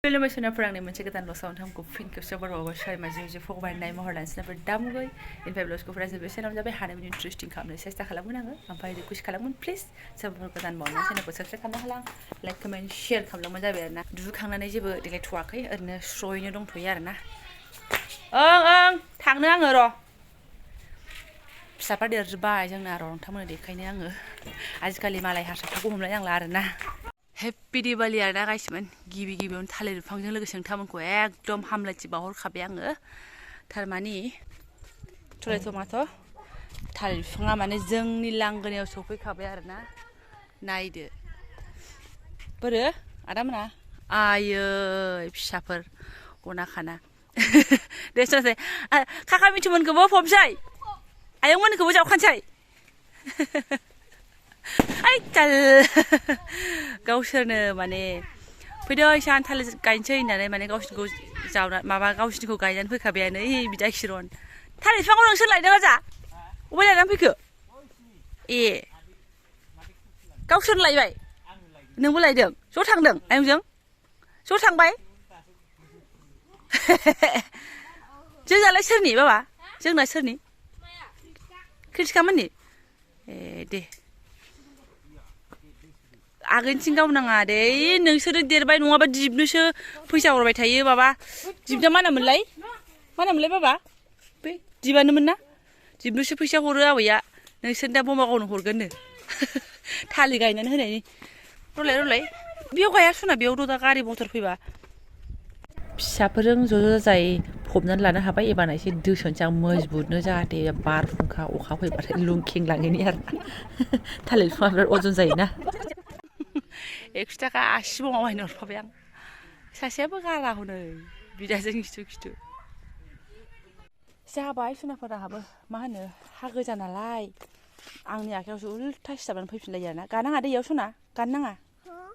Lumesuna perang ni mencegah tan losa untuk kufin kesabar bawa saya masih je fok bahan naik mahal dan senar berdam gay. In februari aku frasa biasa nama jadi hari ini interesting kamu ni saya tak kalah pun angga. Sampai di kuis kalah pun please sebab ketan mau nasi nak subscribe kamu halang like comment share kamu lama jadi na. Dulu kang nana je delete tuak ay, erna show ini dong tuyar na. Thangnya angga ro. Siapa dia terbaik jangan narong tamu ni dekainya angga. Ajkali malai harus aku humla yang lar na. Happy Diwali आरोना गाइसमोन गिबि-गिबियावनो थालिर बिफांजों लोगोसे नोंथांमोनखौ एकदम हामलायथि बावहरखाबाय आङो थारमानि tomato' थालिर बिफाङा माने जोंनि लांगोनायाव सफैखाबाय आरोना नायदो बोरो आदामोना आयै फिसाफोर गना खाना दे सोरसै काका मिथुमोनखौबो फबसै आयंमोनखौबो जावखानसै Ay tal, gausirnya mana, pada isan thal kain cai nana mana gausir gau jauh, mama gausir gau kain pun kabian ini bijak siron. Thal itu orang selai dah aja, ubah jangan pikir. Gausir selai bay, neng boleh dong, so thang dong, ayam jeng, so thang bay. Jeng jalan serni, bapa, jeng nak serni. Kerja kamu ni, deh. Agen tinggal nanga deh, nengser derbai nunggu apa jibnusa pisa orang baik thayé bapa, jibnya mana mulai bapa, jiban mana, jibnusa pisa orang apa ya, nengser dah bomba kau nunggu ni, thali gaya ni hari ni, rolai, biar gaya suna biar udah kari motor piba. Siapa jodoh saya, pokoknya lana apa iba nasi dusun cang mazbut nujah deh bar fungka ukah piba lungking lagi ni ar, thali faham ozon saya na. Ekstra ka asyik mau main orang apa yang saya berkalah hone biasa gitu. Saya baik sudah pada apa mana harga jana lai, angni akhirnya usul tas saban pun sudah jana, kanang ada ya suna, kanang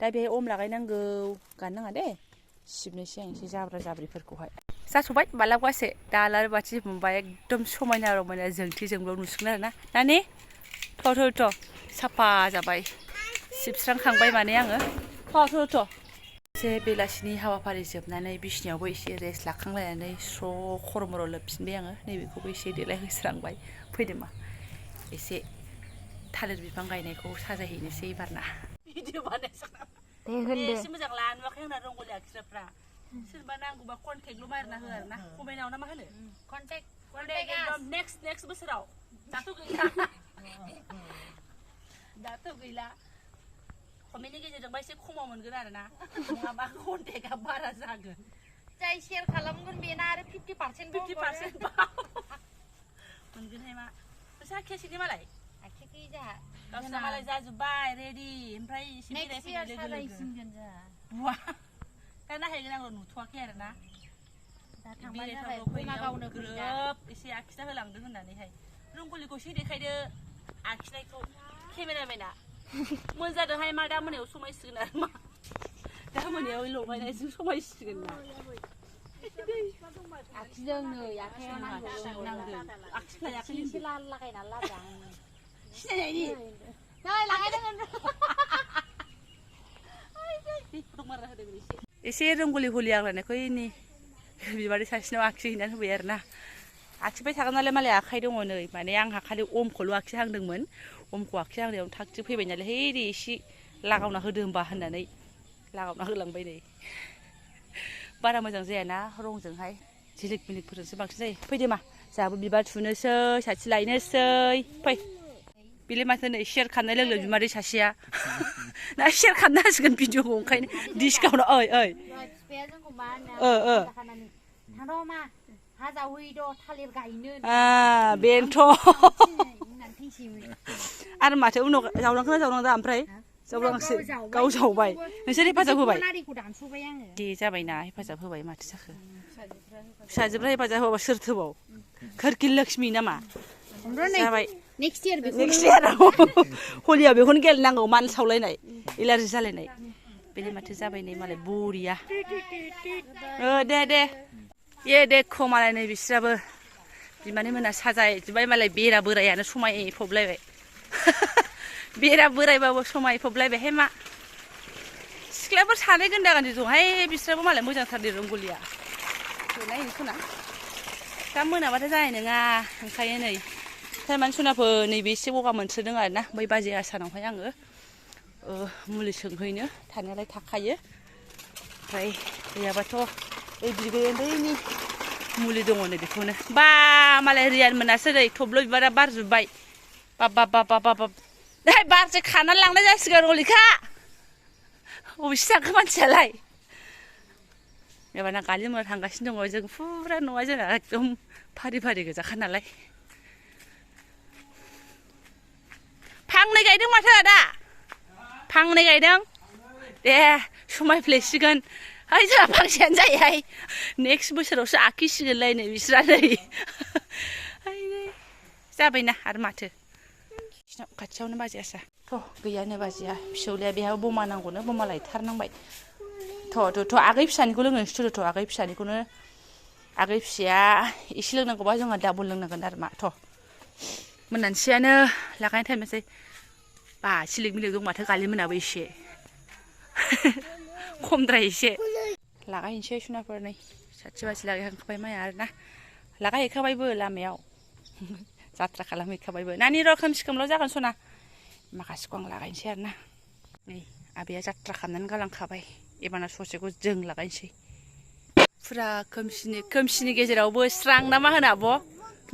tapi om lagai nanggo, kanang ada, sibnya siang si jabra jabri perkuhai. Saya coba balap kuasa, dalar baca membayar dom somanya orang mana jengti jengbau nusukna na, nani, to, sapa jabai. Sibsrang खांबाय माने आङो थ' जे बेलासिनि हाबाफारि जोबनानै बिसिनायावबो एसे rest लाखांलायनानै स्र' खर'मर' लोबफिनबाय आङो नैबेखौबो एसे देलायहोस्रांबाय फैदो मा एसे थालिर बिफां गायनायखौ साजायहैनोसै एबारना भिडिअ बानायसै एसे मोजां लानो नुवाखै आंना रंग'लि आखिग्राफ्रा सोरबा नांगौबा कन्टेक्टल' मारिना हो आरोना कमेन्टआव ना मा होनो कन्टेक्ट एकदम नेक्स्ट बोसोराव दाथ' गैला Komennya jadi orang baik kau mau menggerak na, mengapa kontek kabar aja? Jai share kalau mungkin benar 50% bau. Mungkin hema, pasal kes ini malai. Kes ini jah. Kalau malai jaju buy ready, emprai sini ready lagi. Wah, karena hanya orang nutua kira na. Bila tahu kau nak kau nak grup, isi akisah helang dulu nani hai. Rungkuli kau sih dekai de akisah kau kamera mana. Mungkin hai malah mana usumai segala mah, dah mana yang lo mana usumai segala. Akhiran ni, akhiran ni silan lakai nala jang. Siapa ini? Nah, lakai dengan. Isi rongoli huliang lah, kau ini. Biar sasnya aksinya biar na. Aksiไปทางนั้นเลยมาเลยใครดงวันเลยมาในยังหาใครอมขลุ่ยaksiทางดึงเหมือนอมขวากที่ทางเดียวทักจึ๊บให้เป็นอย่างไรเฮ้ยดิชิลากเอาหน้าคือเดิมบ้านนั่นนี่ลากเอาหน้าคือหลังไปเลยบ้านเรามาจังเสียนะร่งจังให้สิลิกมิลิกพูดถึงสมัครใช่ไปเดี๋ยวมาจากบิบาทุนเซย์ชาชิไลเนเซย์ไปบิลมาเถอะเนี่ยเชียร์ขันในเรื่องเลยบิมาได้ชาเชียน่าเชียร์ขันน่าสกันพิจูงใครดิชเขาเนาะเอ้ยทางโรมาbento. Ada macam uno jauh orang dah amprai, jauh kau jauh bay. Nasi pasal apa bay? Di jabai na, pasal apa bay mati sakh. Sahaja bay pasal apa sir tu bau. Kerkil Lakshmi nama. Jabai. Next year. Holi abi hon gel nanggo man saulai nai, ilar jalai nai. Beli mati jabai nai malai buria. Deh. Ye dekho malai नै बिस्राबो बिमानि मोना साजाय जोबाय मालाय बेरा बोरायानो समाय फबलायबाय बेरा बोरायबाबो समाय फबलायबाय हे मा सिख्लाफोर सानै गोन्दागान दंहाय बिस्राबो मालाय मोजांथार दे रोंगलिया नायनो सना दा मोनाबाथाय जानाय नङा ओंखायनो नै थारमाने सनाफोर नैबे एसे गगा मोनसोदों आरो ना बै बाजै आसानावहाय आङो मुलि सोंहैनो थानायालाय थाखायो ओमफ्राय गैयाबाथ' ओइ बिबै उन्दैनि मुलि दङ नै बेखौनो बा मालाय रियान मोनासो नै थब्ल' बिबारा बारजोब्बाय बाब बारसे खानानै लांनाय जासिगोन रलिखा अबेसो थांखो मानसियालाय एबारना गालि मोना थांगासिनो दङ जों फुरा न'आ जोंना एकदम फारि फारि गोजाखा नालाय फांनै गायदों माथो आदा फांनै गायदों दे समायफ्लेसिगोन हाय जोंहा फांसेयानो जायोहाय नेक्स्ट बोसोरावसो आखिसिगोनलायनो बिस्रा नै जाबायना आरो माथो खाथियावनो बाजियासा थ' गैयानो बाजिया फिसौलाया बेहा बमा नांगौनो बमा लायथारनांबाय थ' आगै फिसानिखौ लोंनो थ' आगै फिसानिखौनो आगै फिसाया एसे लोंनांगौबा जोंहा डाबल लोंनांगोन आरो मा थ' मोननानैसैयानो लागायनो टाइमसै बा सिलिक मिलिक दं माथो गालि मोनाबो एसे खमद्राय एसे लागायनोसै सुनाफोर नै साथि बाथि लागायखांखाबाय माइया आरोना लागायहैखाबायबो लामायाव जात्रा खालामहैखाबायबो नानि र' खोमसि खोमलाव जागोन सना माखासेखौ आं लागायनोसै आरोना नै आबैया जात्रा खालामनानै गालांखाबाय एबारना ससेखौ जों लागायनोसै फुरा खोमसिनि गेजेरावबो स्रां ना मा होनो आब'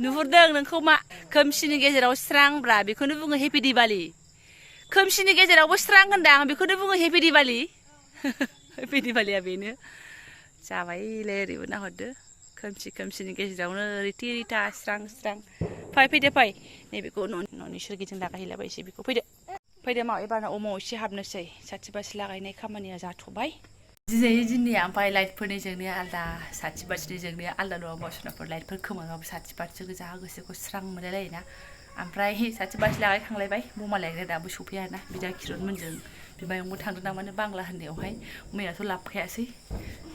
नुहुरदों नोंखौ मा खोमसिनि गेजेराव स्रांब्रा बेखौनो बुङो हेपि दिवाली खोमसिनि गेजेरावबो स्रां होनदां बेखौनो बुङो हेपि दिवाली हेपि दिवालीया बेनो जाबायलै ओरैबो नाहरदो खोमसिनि गेजेरावनो रिथि रिथा स्रां फै फैदो फै नैबेखौ न'नि सोरगिदिं लागायहैलाबायसै बेखौ फैदो मा एबारना अमाव एसे हाबनोसै साथि बाथि लागायनाय खामानिया जाथ'बाय दिनैया ओमफ्राय लाइटफोरनि जोंनाया आलदा साथि बाथिनि जोंनाया आलदा नङा बावसुनाफोर लाइटफोर खोमोराबो साथि बाथिजों गोजा गोसोखौ स्रां मोनलायलायोना ओमफ्राय साथि बाथि लागायखांलायबाय बमा लायग्राया दाबो सफैया आरोना बिदा किरनमोनजों बिमायंबो थांदों नामानो बांला होननायावहाय मैयाथ' लाबोखायासै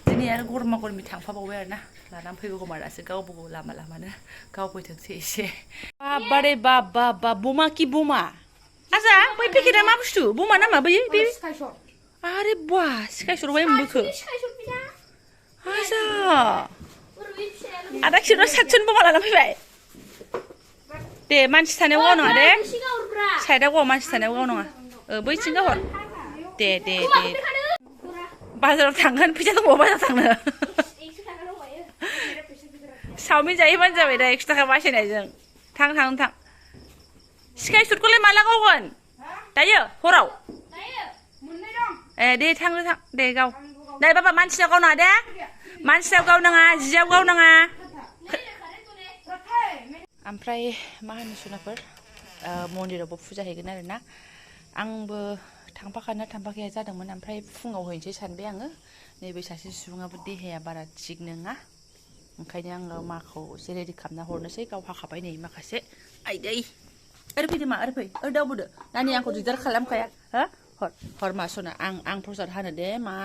दिनै आरो गरमा गरमि थांफाबावबाय आरोना लानानै फैगौ खोमा दासो गावबो लामानो गावफैथोंसै एसे बारे बाब बमा कि बमा आजा बै पेकेटआ मा बुस्थु बमा नामा बैयो बे आरे बा सिखायसरबाय मोनबोखो आजा आदा किरना सातसन बमा लाना फैबाय दे मानसि थानायाव गावनाङा दे साइडआव गाव मानसि थानायाव गावनाङा बैथिं गाहर दे बाजाराव थांगोन फैसा दंबावो बाजाराव थांनो चावमिन जाहैबानो जाबाय दा 100 थाखा बासायनायजों थां स्काइ सुटखौलाय माला गावगोन दायो हराव ए दे थां दे गाव नै बाबा मानसिनाव गावनाङा दे मानसिनाव गावनाङा जियाव गावनाङा ओमफ्राय मा होनो सुनाफोर मन्दिरावबो फुजा हैगोन आरोना आंबो थांफाखाया जादोंमोन ओमफ्राय फुङाव हैनोसै सानबाय आङो नैबे सासे सुबुङाबो देहाया बारा थिग नङा ओंखायनो आङो माखौ एसे रेडि खालामना हरनोसै गाव हाखाबाय नै माखासे आइदै ओरै फैदो मा ओरै फै ओरै दावबोदो नानि आंखौ दिगदार खालामखाया हो हर मा सना आं प्रसाद हानो दे मा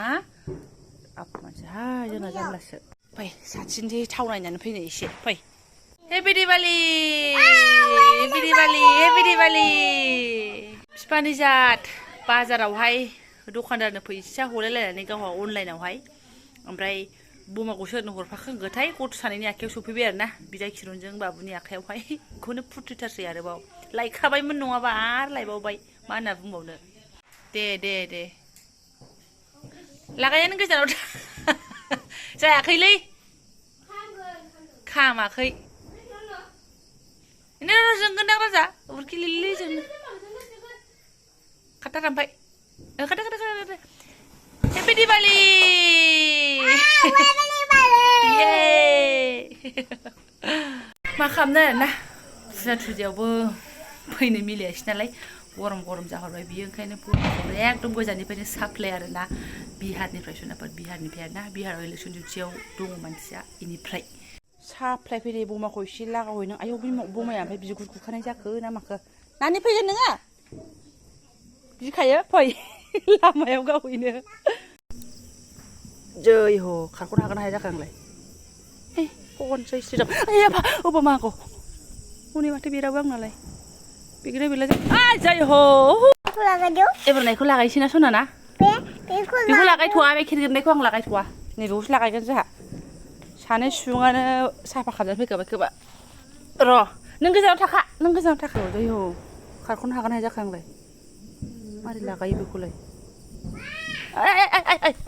मानसिहाय जोंना जारलासो फै साथिनोसै थाव नायनानै फैनो एसे फै हेपि दिवाली बिफानि जात बाजारावहाय दखानदारनो फैसा हरलायलायनानै गावहा अनलाइनावहाय ओमफ्राय बमाखौ सोरनो हरफाखांगोथाय गथ' सानैनि आखायाव सफैबाय आरोना बिदा किरनजों बाबुनि आखायावहाय बेखौनो फुर्थिथारसै आरोबाव लायखाबायमोन नङाबा आरो लायबावबाय मा होनना बुंबावनो दे लागायानो गोजानाव जायाखैलै खामाखै जोंगोनदां राजा उरखिलिलै जोंनो खाथा रामबाय खाथा हेपि दिवाली मा खालामनो आरोना फुजा थुजायावबो फैनो मिलायासै नालाय गरम जाहरबाय बियो ओंखायनो एकदम गोजाननिफ्रायनो साप्लाय आरोना बिहारनिफ्राय सोनाफोर बिहारनिफ्राय आरोना बिहाराव इलेक्सन डिउटियाव दङ मानसिया इनिफ्राय साप्लाय फैदो बमाखौ एसे लागावहैनो आयौ बमाया ओमफ्राय बिगुर गुखानाय जाखो ना माखो नानि फैगोन नोङो गिखायो फै लामायाव गावहैनो जै हो खारख'नो हागोन ना हाया जाखो आंलाय फनसै स्ट्रिटआव अबा मागौ हनै माथो बेराबो आंनालाय बेगेरा बेला जै हो एबारनायखौ लागायसै ना सना ना बेखौ लागायथ'वा बे खेरगोननायखौ आं लागायथ'वा नैबेखौसो लागायगोन जोंहा सानै सुबुङानो साफा खालामनानै फैखाबाय खोबा र' नों गोजानाव थाखा दैहौ खारख'नो हागोन हाया जाखो आंलाय मारै लागायो बेखौलाय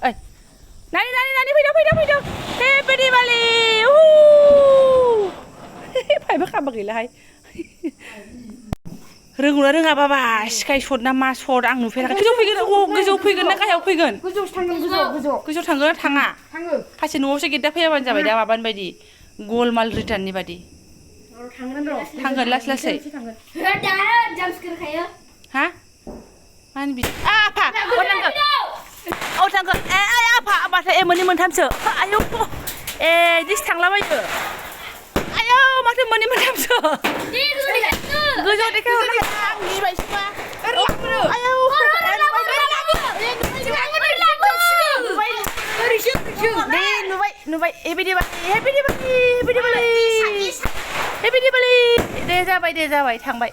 ओइ नानि फैदो हेपि दिवाली फाइबा खाबा गैलाहाय रोंगौना रोङा बाबा सिखाय सट ना मा सट आं नुफेराखै गोजौआव फैगोन ना गाहायाव फैगोन गोजौआव थांगोन थाङा फासे न'आवसो गेद्दा फैयाबानो जाबाय दा माबानि बायदि गलमाल रिटार्ननि बायदि थांगोन लासै हा मानो बिदि आफा थांगोन आफा माथो मोननै मोनथामसो आयौ दिस थांलाबायो आयौ माथो मोननै मोनथामसो गोजौआव देखायहरनो हाया आं गिबायसोबा आयौ नुबाय हेपि दिवाली दे जाबाय थांबाय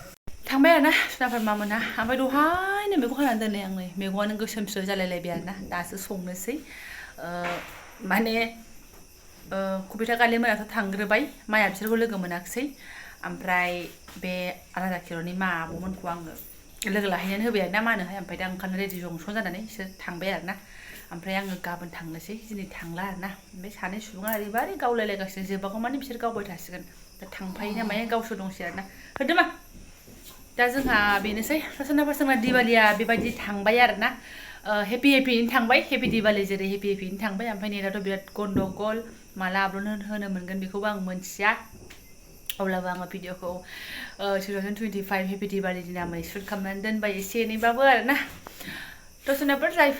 आरोना सुनाफोर मामोना ओमफ्राय दहायनो मैगं हानानै दोननाय आं नै मैगङानो गोसोमसो जालायलायबाय आरोना दासो संनोसै माने कबिता गाले मोनाथ' थांग्रोबाय माया बिसोरखौ लोगो मोनाखिसै ओमफ्राय बे आलादा खिर'नि मा आब'मोनखौ आङो लोगो लाहैनानै होबाय आरोना मा होनोहाय ओमफ्राय दा ओंखारनो रेडि जंसन जानानै बिसोर थांबाय आरोना ओमफ्राय आङो गाबोन थांनोसै दिनै थांला आरोना ओमफ्राय सानै सुबुङा ओरैबायदि गावलायलायगासिनो जोबागौ मानि बिसोर गावबाय थासिगोन दा थांफायो ना मायो गावसोर दंसै आरोना होदो मा दा जोंहा बेनोसै सोरनाबा दिवालिया बेबायदि थांबाय आरोना हेपियैनो थांबाय हेपि दिवालि जेरै हेपियैनो थांबाय ओमफ्राय नेटआथ' बिराद गन्दगल माला आपल'ड होनो मोनगोन बेखौबो आं मोनथिया अब्लाबो आङो भिडिअखौ 2025 हेपि दिवालिनि नामै शुट खालामनानै दोनबाय एसे एनैबाबो आरोना दसेनाबो द्राइभ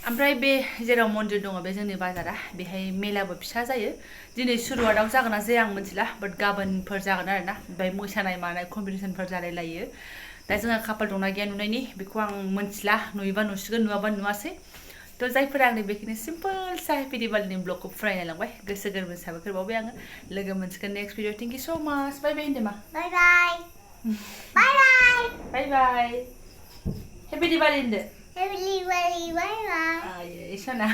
ओमफ्राय बे जेराव मन्दिर दङ बे जोंनि बाजारा बेहाय मेलाबो फिसा जायो दिनै सुरुवातआव जागोन ना जाया आं मिथिला बाट गाबोनफोर जागोन आरोना ओमफ्राय मोसानाय मानाय कम्पिटिसनफोर जालायलायो दा जोंहा खाफाल दंना गैया नुनायनि बेखौ आं मिथिला नुयोबा नुसिगोन नुवाबा नुवासै थ' जायफोरा आंनि बेखिनि सिम्पोल सा हेपि दिवालिनि ब्लगखौ फरायनायलांबाय गोसो गोरबोनि साबायखर बावबाय आङो लोगो मोनसिगोन नेक्स्ट भिडिअ थेंक इउ स' माच बाय बाय होनदो मा बाय हेपि दिवालि होनदो हेपि दिवालि बाय बाय सना